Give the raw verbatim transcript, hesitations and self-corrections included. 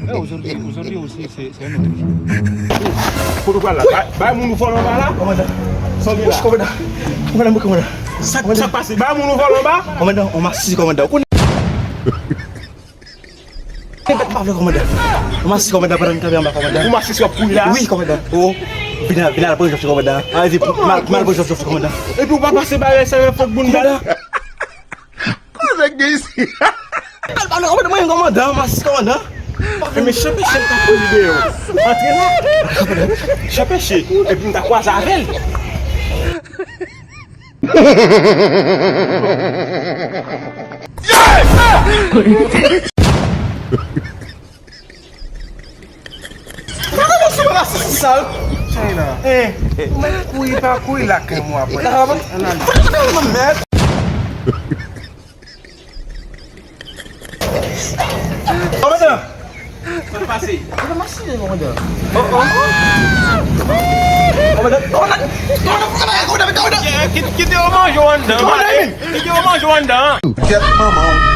Eh, aujourd'hui, aujourd'hui aussi, c'est c'est un autre jour. Kote w pral la? Bay- Bay moun ou vòlò anba la? Kòmandan. Sòti la. Kòmandan. Kòmandan, mwen kòmandan. Sa sa k pase? Bay moun ou vòlò anba? Kòmandan, on masisi kòmandan. Ou konnen. Ou pa vle kòmandan. On masisi kòmandan pandan n kanpe anba kòmandan. Ou masisi w ap kouri la? Wi, kòmandan. O, vin al vin al pran jòf kòmandan. Al di mal mal pran jòf kòmandan. Epi ou pa pase barè sa yo fòk boun bal. Kòmandan. Al pale kòmandan, mwen kòmandan, masis kòmandan. E men chanpeche m ta kouri deyò. Antre la. Chanpeche. Epi m ta kwaze avè l. Sa se yon rasis sal. China. Eh. Ou mèt kouri pa kouri lakay mwen apre. Mèt. Kòmandan. Sa k pase? Kòmandan, kòmandan. Kòmandan, kòmandan, kòmandan, kòmandan. Kite yo manje w anndan. Kòmandan. Kite yo manje w anndan. Kèt manman w.